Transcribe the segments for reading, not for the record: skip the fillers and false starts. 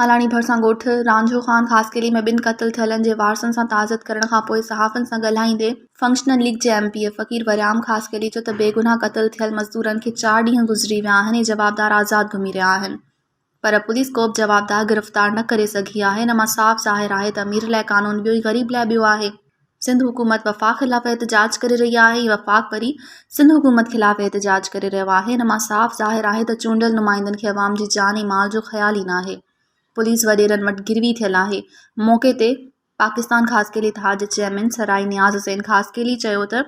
جمالاڻي ڀرسان ڳوٺ رانجهو خان خاصخيلي ۾ ٻن قتل ٿيلن جي وارثن سان تعزيت ڪرڻ کانپوء صحافين سان ڳالهائيندي فنڪشنل ليگ جي ايم پي اي فقير وريام خاصخيلي چيو ته بيگناهه قتل ٿيل مزدورن کي چار ڏينهن گذري ويا آهن ۽ جوابدار آزاد گهمي رهيا آهن پر پوليس ڪوبه جوابدار گرفتار نه ڪري سگهي آهي ان مان صاف ظاهر آهي ته امير لاء قانون ٻيو ۽ غريب لاء ٻيو آهي. سنڌ حڪومت وفاق خلاف احتجاج ڪري رهي آهي ۽ وفاق وري سنڌ حڪومت خلاف احتجاج ڪري رهيو آهي ان مان صاف ظاهر آهي ته چونڊيل نمائندن کي عوام جي جان ۽ مال جو خيال ئي ناهي پوليس وڏيرن وٽ گروي ٿيل آهي موقعي تي پاڪستان خاصخيلي اتحاد جي چيئرمين سرائي نياز حسين خاصخيلي چيو ته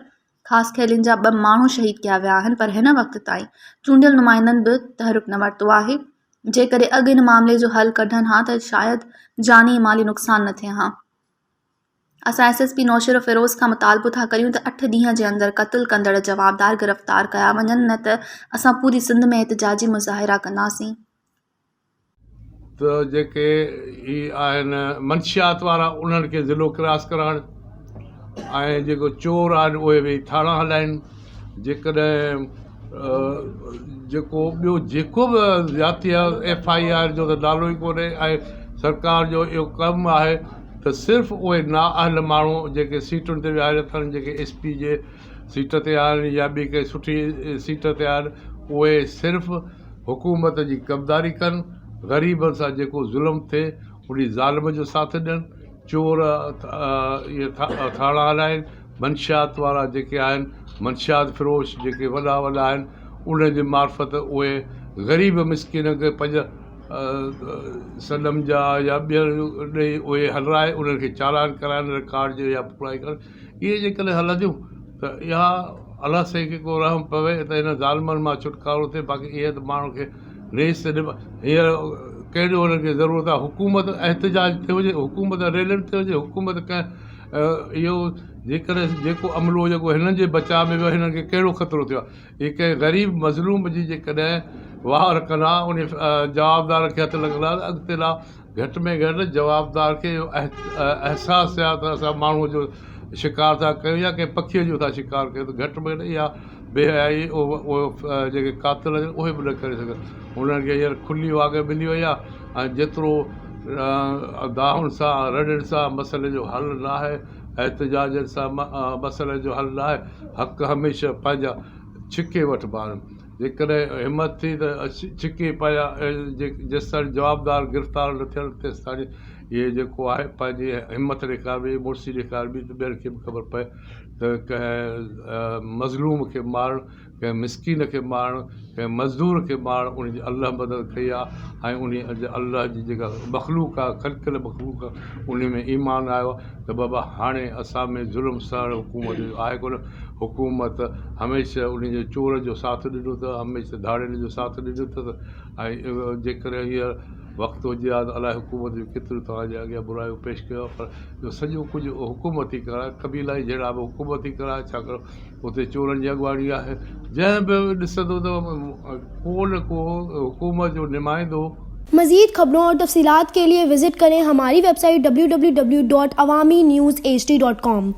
خاصخيلين جا ٻه ماڻهو شهيد ڪيا ويا آهن پر هن وقت تائين چونڊيل نمائندن به تحرڪ نه ورتو آهي جيڪڏهن اڳ ان معاملي جو حل ڪڍن ها ته شايد جاني ۽ مالي نقصان نه ٿئي ها. اسان ايس ايس پي نوشهروفيروز کان مطالبو ٿا ڪريون ته اٺ ڏينهن جي اندر قتل ڪندڙ جوابدار گرفتار ڪيا وڃن نه ته اسان پوري سنڌ ۾ احتجاجي مظاهرا ڪنداسين. ته جيڪي هي آهن منشيات وارا انهن کي ضلعو ڪراس ڪرائڻ ۽ جيڪو چور آهن اهي ويهي ٿاڻا هلائين جيڪڏهن جيڪو ٻيو جيڪو به زيادتي آهي ايف I R جو ته نالو ئي ڪونهي ۽ سرڪار جو اهو ڪم آهي ته صرف اهي نااهل ماڻهو جيڪي سيٽن تي ويهاريا اٿن جيڪي ايس پي جي سيٽ تي آهن يا ٻي ڪنهن سٺي سيٽ تي آهن اهي صرف حڪومت جي ڪمداري ڪن غريبن سان جيڪو ظلم ٿئي انهي ظالم جو ساٿ ڏين چور اهي ٿاڻا هلائين منشيات وارا جيڪي آهن منشيات فروش جيڪي وڏا وڏا آهن انهن جي معرفت اهي غريب مسڪين کي پنج صنم جا يا ٻين ڏئي اهي هلرائي انهن کي چالان ڪرائن رڪارڊ جو يا پورائي ڪرڻ اهي جيڪڏهن هلنديون ته اها الله سائين کي ڪو رحم پوي ته هن ظالمن مان ڇوٽڪارو ٿئي باقي اهي ته ماڻهن کي ريس هينئر ڪهڙي انهن کي ضرورت آهي حڪومت احتجاج تي هجي حڪومت ريلين تي هجي حڪومت ڪنهن اهو جيڪڏهن جيڪو عملو جيڪو هنن جي بچاء ۾ ويو هنن کي ڪهڙو خطرو ٿيو آهي هي ڪنهن غريب مظلوم جي جيڪڏهن واهر ڪن ها ان جوابدار کي هٿ لڳندا ته اڳتي لا گهٽ ۾ گهٽ جوابدار کي اهو احساس ٿئي ها ته اسان ماڻهوء جو شڪار ٿا ڪيون يا ڪنهن پکيء جو ٿا شڪار ڪيون ته گهٽ ۾ گهٽ اها بي حيائي اهو جيڪي قاتل آهن اهي به نه ڪري سگهن. انهن کي هينئر کلي واڳ ملي وئي آهي ۽ جيترو دانهن سان رڙين سان مسئلي جو حل نه آهي، احتجاجن سان مسئلي جو حل نه آهي، حق هميشه پنهنجا ڇڪي وٺبا آهن. جيڪڏهن همت ٿي ته ڇڪي پيا جيستائين جوابدار گرفتار نه ٿين تيستائين اهي جيڪو آهي پنهنجي همت ڏيکاربي مڙسي ڏيکاربي ته ٻين کي به خبر پئي ته ڪنهن مظلوم کي مارڻ ڪنهن مسڪين کي مارڻ ڪنهن مزدور کي مارڻ ان جي الله مدد ڪئي آهي ۽ ان جي الله جي جيڪا مخلوق آهي خلقيل مخلوق آهي ان ۾ ايمان آيو آهي ته بابا هاڻي اسان ۾ ظلم سهڻ حڪومت جو آهي ڪونه حڪومت هميشه انهن جي چور جو ساٿ ڏنو اٿس، هميشه ڌاڙيل جو ساٿ ڏنو اٿس ۽ جيڪڏهن هينئر وقت هجي ها ته الائي حڪومت جون ڪيتريون توهان جي اڳيان برايون پيش ڪيو ها پر اهو سڄو ڪجهه حڪومت ئي ڪرائي قبيلائي جهيڙا به حڪومت ئي ڪرائي ڇاڪاڻ اتي چورن جي اڳواڻي آهي جنهن به ڏسندو ته ڪو نه ڪو حڪومت جو نمائندو. مزيد خبرون اور تفصيلات کے لئے visit کرين ھماري website W W W dot Awami news H D dot com.